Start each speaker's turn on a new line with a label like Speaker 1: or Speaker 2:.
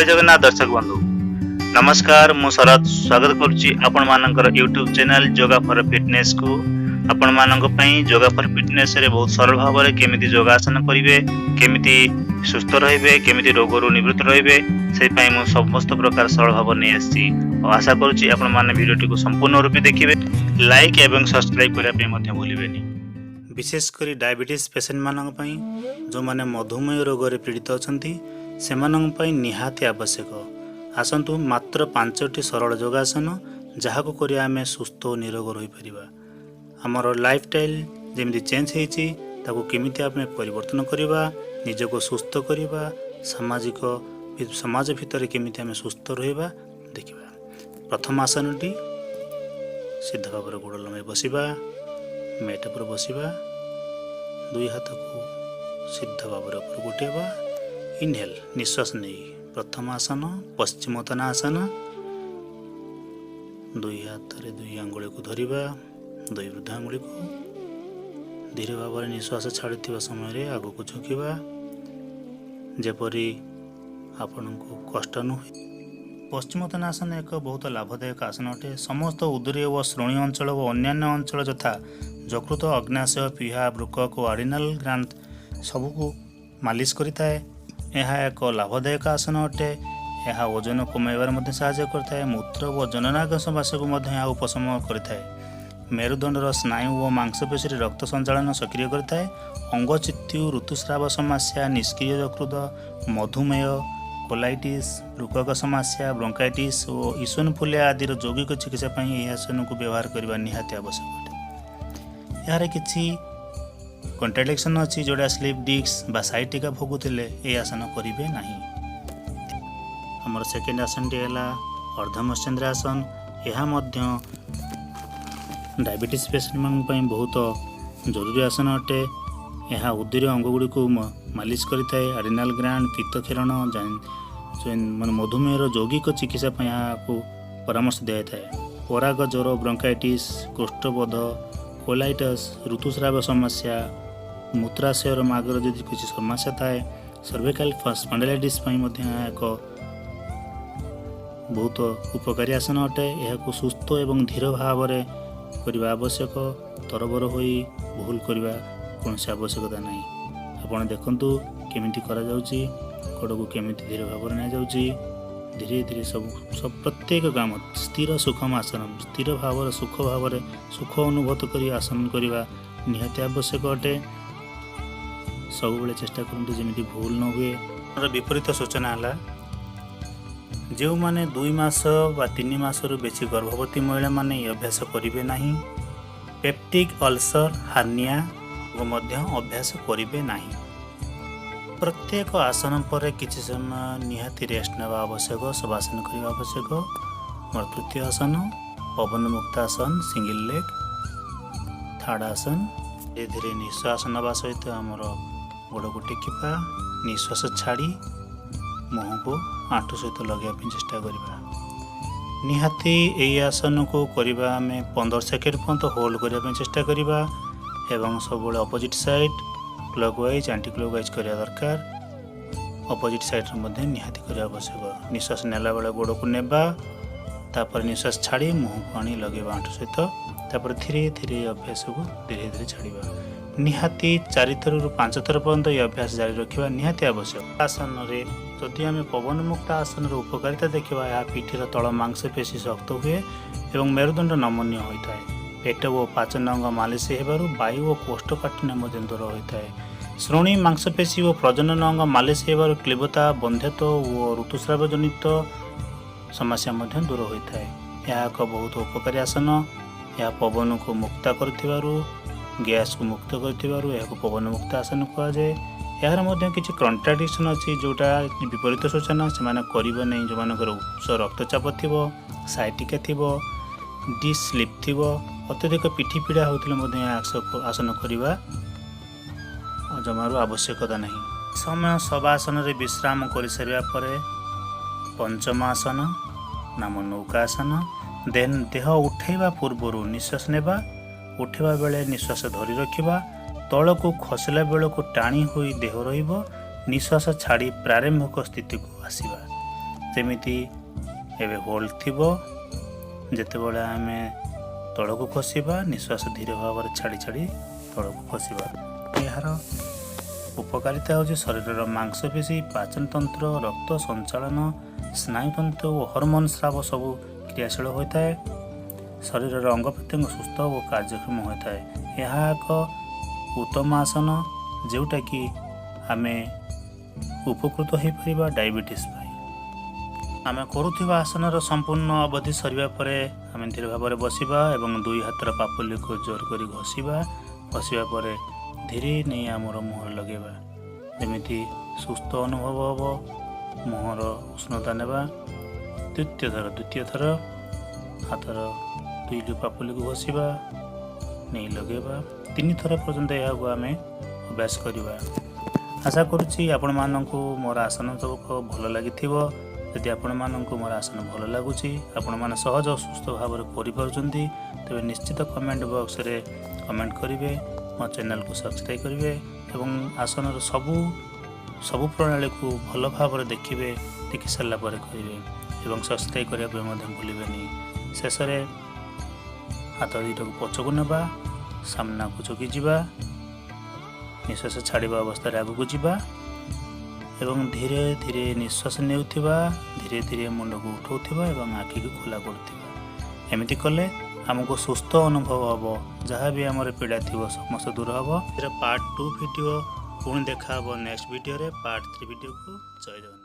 Speaker 1: ଜଗନ୍ନାଥ ଦର୍ଶକ ବନ୍ଧୁ, ନମସ୍କାର। ମୁଁ ଶରତ ସ୍ୱାଗତ କରୁଛି ଆପଣମାନଙ୍କର ୟୁଟ୍ୟୁବ୍ ଚ୍ୟାନେଲ୍ ଯୋଗା ଫର ଫିଟନେସ୍କୁ। ଆପଣମାନଙ୍କ ପାଇଁ ଯୋଗା ଫର ଫିଟନେସ୍ରେ ବହୁତ ସରଳ ଭାବରେ କେମିତି ଯୋଗାସନ କରିବେ, କେମିତି ସୁସ୍ଥ ରହିବେ, କେମିତି ରୋଗରୁ ନିବୃତ୍ତ ରହିବେ, ସେଇପାଇଁ ମୁଁ ସମସ୍ତ ପ୍ରକାର ସରଳ ଭାବ ନେଇ ଆସିଛି। ଆଉ ଆଶା କରୁଛି ଆପଣମାନେ ଭିଡ଼ିଓଟିକୁ ସମ୍ପୂର୍ଣ୍ଣ ରୂପେ ଦେଖିବେ। ଲାଇକ୍ ଏବଂ ସବସ୍କ୍ରାଇବ୍ କରିବା ପାଇଁ ମଧ୍ୟ ଭୁଲିବେନି। ବିଶେଷ କରି ଡାଇବେଟିସ୍ ପେସେଣ୍ଟମାନଙ୍କ ପାଇଁ, ଯେଉଁମାନେ ମଧୁମେହ ରୋଗରେ ପୀଡ଼ିତ ଅଛନ୍ତି, ସେମାନଙ୍କ ପାଇଁ ନିହାତି ଆବଶ୍ୟକ। ଆସନ୍ତୁ, ମାତ୍ର ପାଞ୍ଚଟି ସରଳ ଯୋଗାସନ, ଯାହାକୁ କରି ଆମେ ସୁସ୍ଥ ଓ ନିରୋଗ ରହିପାରିବା। ଆମର ଲାଇଫଷ୍ଟାଇଲ୍ ଯେମିତି ଚେଞ୍ଜ ହେଇଛି, ତାକୁ କେମିତି ଆମେ ପରିବର୍ତ୍ତନ କରିବା, ନିଜକୁ ସୁସ୍ଥ କରିବା, ସାମାଜିକ ସମାଜ ଭିତରେ କେମିତି ଆମେ ସୁସ୍ଥ ରହିବା, ଦେଖିବା। ପ୍ରଥମ ଆସନଟି, ସିଧା ଭାବରେ ଗୋଡ଼ ଲମ୍ବାଇ ବସିବା। ମ୍ୟାଟ୍ ଉପରେ ବସିବା। ଦୁଇ ହାତକୁ ସିଧା ଭାବରେ ଉପରକୁ ଉଠେଇବା। ଇନହେଲ୍, ନିଶ୍ୱାସ ନେଇ ପ୍ରଥମ ଆସନ ପଶ୍ଚିମୋତ୍ତାନାସନ। ଦୁଇ ହାତରେ ଦୁଇ ଆଙ୍ଗୁଳିକୁ ଧରିବା, ଦୁଇ ବୃଦ୍ଧ ଆଙ୍ଗୁଳିକୁ। ଧୀରେ ଭାବରେ ନିଶ୍ୱାସ ଛାଡ଼ୁଥିବା ସମୟରେ ଆଗକୁ ଝୁଙ୍କିବା, ଯେପରି ଆପଣଙ୍କୁ କଷ୍ଟ ନୁହେଁ। ପଶ୍ଚିମୋତ୍ତାନାସନ ଏକ ବହୁତ ଲାଭଦାୟକ ଆସନ ଅଟେ। ସମସ୍ତ ଉଦରୀୟ ଓ ଶ୍ରୋଣୀ ଅଞ୍ଚଳ ଓ ଅନ୍ୟାନ୍ୟ ଅଞ୍ଚଳ ଯଥା ଯକୃତ, ଅଗ୍ନାଶୟ, ପ୍ଳୀହା, ବୃକକ ଓ ଆଡିନାଲ ଗ୍ଲାଣ୍ଡ ସବୁକୁ ମାଲିସ କରିଥାଏ। ଏହା ଏକ ଲାଭଦାୟକ ଆସନ ଅଟେ। ଏହା ଓଜନ କମାଇବାରେ ମଧ୍ୟ ସାହାଯ୍ୟ କରିଥାଏ। ମୂତ୍ର ଓ ଜନନାଙ୍ଗ ସମସ୍ୟାକୁ ମଧ୍ୟ ଏହା ଉପଶମ କରିଥାଏ। ମେରୁଦଣ୍ଡର ସ୍ନାୟୁ ଓ ମାଂସପେଶୀରେ ରକ୍ତ ସଞ୍ଚାଳନ ସକ୍ରିୟ କରିଥାଏ। ଅଙ୍ଗଚ୍ୟୁତି, ଋତୁସ୍ରାବ ସମସ୍ୟା, ନିଷ୍କ୍ରିୟ ଯକୃତ, ମଧୁମେହ, କୋଲାଇଟିସ୍, ବୃକକ ସମସ୍ୟା, ବ୍ରୋଙ୍କାଇଟିସ୍ ଓ ଇଓସିନୋଫିଲିଆ ଆଦିର ଯୌଗିକ ଚିକିତ୍ସା ପାଇଁ ଏହି ଆସନକୁ ବ୍ୟବହାର କରିବା ନିହାତି ଆବଶ୍ୟକ ଅଟେ। ଏହାର କିଛି କଣ୍ଟ୍ରାଡିକ୍ସନ୍ ଅଛି, ଯେଉଁଟା ସ୍ଲିପ୍ ଡିସ୍କ ବା ସାଇଟିକା ଭୋଗୁଥିଲେ ଏହି ଆସନ କରିବେ ନାହିଁ। ଆମର ସେକେଣ୍ଡ ଆସନଟି ହେଲା ଅର୍ଦ୍ଧମତ୍ସ୍ୟେନ୍ଦ୍ରାସନ। ଏହା ମଧ୍ୟ ଡାଇବେଟିସ୍ ପେସେଣ୍ଟମାନଙ୍କ ପାଇଁ ବହୁତ ଜରୁରୀ ଆସନ ଅଟେ। ଏହା ଉଦରୀୟ ଅଙ୍ଗଗୁଡ଼ିକୁ ମାଲିସ କରିଥାଏ। ଆଡିନାଲ ଗ୍ଲାଣ୍ଡ, ପିତ୍ତକ୍ଷରଣ, ମାନେ ମଧୁମେହର ଯୌଗିକ ଚିକିତ୍ସା ପାଇଁ ଏହାକୁ ପରାମର୍ଶ ଦିଆଯାଇଥାଏ। ପରାଗ ଜ୍ୱର, ବ୍ରଙ୍କାଇଟିସ୍, କୋଷ୍ଠବୋଧ, କୋଲାଇଟସ୍, ଋତୁସ୍ରାବ ସମସ୍ୟା, ମୂତ୍ରାଶୟର ମାର୍ଗର ଯଦି କିଛି ସମସ୍ୟା ଥାଏ, ସର୍ଭିକାଲ ସ୍ପଣ୍ଡାଇଲାଇଟିସ୍ ପାଇଁ ମଧ୍ୟ ଏହା ଏକ ବହୁତ ଉପକାରୀ ଆସନ ଅଟେ। ଏହାକୁ ସୁସ୍ଥ ଏବଂ ଧୀର ଭାବରେ କରିବା ଆବଶ୍ୟକ। ତରବର ହୋଇ ଭୁଲ କରିବା କୌଣସି ଆବଶ୍ୟକତା ନାହିଁ। ଆପଣ ଦେଖନ୍ତୁ କେମିତି କରାଯାଉଛି, ଗୋଡ଼କୁ କେମିତି ଧୀର ଭାବରେ ନିଆଯାଉଛି। ଧୀରେ ଧୀରେ ସବୁ ସବୁ ପ୍ରତ୍ୟେକ କାମ ସ୍ଥିର ସୁଖମ ଆସନ। ସ୍ଥିର ଭାବରେ, ସୁଖ ଭାବରେ, ସୁଖ ଅନୁଭୂତ କରି ଆସନ କରିବା ନିହାତି ଆବଶ୍ୟକ ଅଟେ। ସବୁବେଳେ ଚେଷ୍ଟା କରନ୍ତୁ ଯେମିତି ଭୁଲ ନ ହୁଏ। ବିପରୀତ ସୂଚନା ହେଲା, ଯେଉଁମାନେ 2 ମାସ ବା 3 ମାସରୁ ବେଶୀ ଗର୍ଭବତୀ ମହିଳାମାନେ ଏହି ଅଭ୍ୟାସ କରିବେ ନାହିଁ। ପେପ୍ଟିକ୍ ଅଲସର, ହାର୍ନିଆ ମଧ୍ୟ ଅଭ୍ୟାସ କରିବେ ନାହିଁ। ପ୍ରତ୍ୟେକ ଆସନ ପରେ କିଛି ସମୟ ନିହାତି ରେଷ୍ଟ ନେବା ଆବଶ୍ୟକ, ଶବାସନ କରିବା ଆବଶ୍ୟକ। ମୋର ତୃତୀୟ ଆସନ ପବନ ମୁକ୍ତ ଆସନ, ସିଙ୍ଗଲ ଲେଗ୍। ଥାର୍ଡ଼ ଆସନ, ଧୀରେ ଧୀରେ ନିଶ୍ୱାସ ନେବା ସହିତ ଆମର ଗୋଡ଼କୁ ଟେକିବା। ନିଶ୍ୱାସ ଛାଡ଼ି ମୁହଁକୁ ଆଣ୍ଠୁ ସହିତ ଲଗାଇବା ପାଇଁ ଚେଷ୍ଟା କରିବା। ନିହାତି ଏହି ଆସନକୁ କରିବା ଆମେ 15 ସେକେଣ୍ଡ ପର୍ଯ୍ୟନ୍ତ ହୋଲ୍ଡ କରିବା ପାଇଁ ଚେଷ୍ଟା କରିବା ଏବଂ ସବୁବେଳେ opposite side clockwise, anticlockwise କରିବା ଦରକାର। ଅପୋଜିଟ୍ ସାଇଡ଼୍ରେ ମଧ୍ୟ ନିହାତି କରିବା ଆବଶ୍ୟକ। ନିଶ୍ୱାସ ନେଲା ବେଳେ ଗୋଡ଼କୁ ନେବା, ତାପରେ ନିଶ୍ୱାସ ଛାଡ଼ି ମୁହଁକୁ ଆଣି ଲଗାଇବା ଆଣ୍ଠୁ ସହିତ। ତାପରେ ଧୀରେ ଧୀରେ ଅଭ୍ୟାସକୁ ଧୀରେ ଧୀରେ ଛାଡ଼ିବା। ନିହାତି ଚାରିଥରରୁ ପାଞ୍ଚ ଥର ପର୍ଯ୍ୟନ୍ତ ଏହି ଅଭ୍ୟାସ ଜାରି ରଖିବା ନିହାତି ଆବଶ୍ୟକ। ଆସନରେ ଯଦି ଆମେ ପବନ ମୁକ୍ତ ଆସନର ଉପକାରିତା ଦେଖିବା, ଏହା ପିଠିର ତଳ ମାଂସପେଶୀ ଶକ୍ତ ହୁଏ ଏବଂ ମେରୁଦଣ୍ଡ ନମନୀୟ ହୋଇଥାଏ। ପେଟ ଓ ପାଚନ ଅଙ୍ଗ ମାଲିସ ହେବାରୁ ବାୟୁ ଓ କୋଷ୍ଠକାଠିନ୍ୟ ମଧ୍ୟ ଦୂର ହୋଇଥାଏ। ଶ୍ରୋଣୀ ମାଂସପେଶୀ ଓ ପ୍ରଜନନ ଅଙ୍ଗ ମାଲିସ ହେବାରୁ କ୍ଲିବତା, ବନ୍ଧ୍ୟତ୍ୱ ଓ ଋତୁସ୍ରାବ ଜନିତ ସମସ୍ୟା ମଧ୍ୟ ଦୂର ହୋଇଥାଏ। ଏହା ଏକ ବହୁତ ଉପକାରୀ ଆସନ। ଏହା ପବନକୁ ମୁକ୍ତ କରିଥିବାରୁ, ଗ୍ୟାସକୁ ମୁକ୍ତ କରିଥିବାରୁ ଏହାକୁ ପବନ ମୁକ୍ତ ଆସନ କୁହାଯାଏ। ଏହାର ମଧ୍ୟ କିଛି କଣ୍ଟ୍ରାଡିକ୍ସନ୍ ଅଛି, ଯେଉଁଟା ବିପରୀତ ସୂଚନା, ସେମାନେ କରିବେ ନାହିଁ। ଯେଉଁମାନଙ୍କର ଉଚ୍ଚ ରକ୍ତଚାପ ଥିବ, ସାଇଟିକା ଥିବ, ଡିସ୍କ ସ୍ଲିପ୍ ଥିବ, ଅତ୍ୟଧିକ ପିଠି ପୀଡ଼ା ହେଉଥିଲେ ମଧ୍ୟ ଏହା ଆସନ କରିବା ଜମାରୁ ଆବଶ୍ୟକତା ନାହିଁ। ସମୟ ଶବାସନରେ ବିଶ୍ରାମ କରିସାରିବା ପରେ ପଞ୍ଚମ ଆସନ ନାମ ନୌକାସନ। ଦେନ୍ ଦେହ ଉଠାଇବା ପୂର୍ବରୁ ନିଶ୍ୱାସ ନେବା, ଉଠିବା ବେଳେ ନିଶ୍ୱାସ ଧରି ରଖିବା, ତଳକୁ ଖସିଲା ବେଳକୁ ଟାଣି ହୋଇ ଦେହ ରହିବ, ନିଶ୍ୱାସ ଛାଡ଼ି ପ୍ରାରମ୍ଭିକ ସ୍ଥିତିକୁ ଆସିବା। ଯେମିତି ଏବେ ହୋଲ୍ଡ ଥିବ, ଯେତେବେଳେ ଆମେ ତଳକୁ ଖସିବା, ନିଶ୍ୱାସ ଧୀରେ ଭାବରେ ଛାଡ଼ି ଛାଡ଼ି ତଳକୁ ଖସିବା। ଏହାର ଉପକାରିତା ହେଉଛି ଶରୀରର ମାଂସପେଶୀ, ପାଚନତନ୍ତ୍ର, ରକ୍ତ ସଞ୍ଚାଳନ, ସ୍ନାୟୁତନ୍ତ୍ର ଓ ହରମୋନ୍ ସ୍ରାବ ସବୁ କ୍ରିୟାଶୀଳ ହୋଇଥାଏ। ଶରୀରର ଅଙ୍ଗ ପ୍ରତ୍ୟଙ୍ଗ ସୁସ୍ଥ ଓ କାର୍ଯ୍ୟକ୍ଷମ ହୋଇଥାଏ। ଏହା ଏକ ଉତ୍ତମ ଆସନ, ଯେଉଁଟାକି ଆମେ ଉପକୃତ ହୋଇପାରିବା ଡାଇବେଟିସ୍ ପାଇଁ। ଆମେ କରୁଥିବା ଆସନର ସମ୍ପୂର୍ଣ୍ଣ ଅବଧି ସରିବା ପରେ ଆମେ ଧୀରେ ଭାବରେ ବସିବା ଏବଂ ଦୁଇ ହାତର ପାପୁଲିକୁ ଜୋର କରି ଘଷିବା। ଘଷିବା ପରେ ଧୀରେ ନେଇ ଆମର ମୁହଁରେ ଲଗାଇବା, ଯେମିତି ସୁସ୍ଥ ଅନୁଭବ ହେବ। ମୁହଁର ଉଷ୍ଣତା ନେବା। ଦ୍ୱିତୀୟ ଥର ହାତର ଦୁଇଟି ପାପୁଲିକୁ ଘଷିବା, ନେଇ ଲଗାଇବା। ତିନି ଥର ପର୍ଯ୍ୟନ୍ତ ଏହାକୁ ଆମେ ଅଭ୍ୟାସ କରିବା। ଆଶା କରୁଛି ଆପଣମାନଙ୍କୁ ମୋର ଆସନ ସବୁକ ଭଲ ଲାଗିଥିବ। ଯଦି ଆପଣମାନଙ୍କୁ ମୋର ଆସନ ଭଲ ଲାଗୁଛି, ଆପଣମାନେ ସହଜ ଓ ସୁସ୍ଥ ଭାବରେ କରିପାରୁଛନ୍ତି, ତେବେ ନିଶ୍ଚିତ କମେଣ୍ଟ ବକ୍ସରେ କମେଣ୍ଟ କରିବେ, ମୋ ଚ୍ୟାନେଲକୁ ସବସ୍କ୍ରାଇବ୍ କରିବେ ଏବଂ ଆସନର ସବୁ ସବୁ ପ୍ରଣାଳୀକୁ ଭଲ ଭାବରେ ଦେଖିବେ। ଦେଖି ସାରିଲା ପରେ କରିବେ ଏବଂ ସବସ୍କ୍ରାଇବ୍ କରିବା ପାଇଁ ମଧ୍ୟ ଭୁଲିବେନି। ଶେଷରେ ହାତ ଦୁଇଟାକୁ ପଛକୁ ନେବା, ସାମ୍ନାକୁ ଝୁକି ଯିବା, ନିଶ୍ୱାସ ଛାଡ଼ିବା ଅବସ୍ଥାରେ ଆଗକୁ ଯିବା ଏବଂ ଧୀରେ ଧୀରେ ନିଶ୍ୱାସ ନେଉଥିବା, ଧୀରେ ଧୀରେ ମୁଣ୍ଡକୁ ଉଠାଉଥିବା ଏବଂ ଆଖିକୁ ଖୋଲା କରୁଥିବା। ଏମିତି କଲେ ଆମକୁ ସୁସ୍ଥ ଅନୁଭବ ହେବ। ଯାହା ବି ଆମର ପୀଡ଼ା ଥିବ, ସମସ୍ତ ଦୂର ହେବ। ଏଥିରେ ପାର୍ଟ 2 ଭିଡ଼ିଓ ପୁଣି ଦେଖା ହେବ ନେକ୍ସଟ ଭିଡ଼ିଓରେ, ପାର୍ଟ 3 ଭିଡ଼ିଓକୁ। ଜୟ ଜଗନ୍ନାଥ।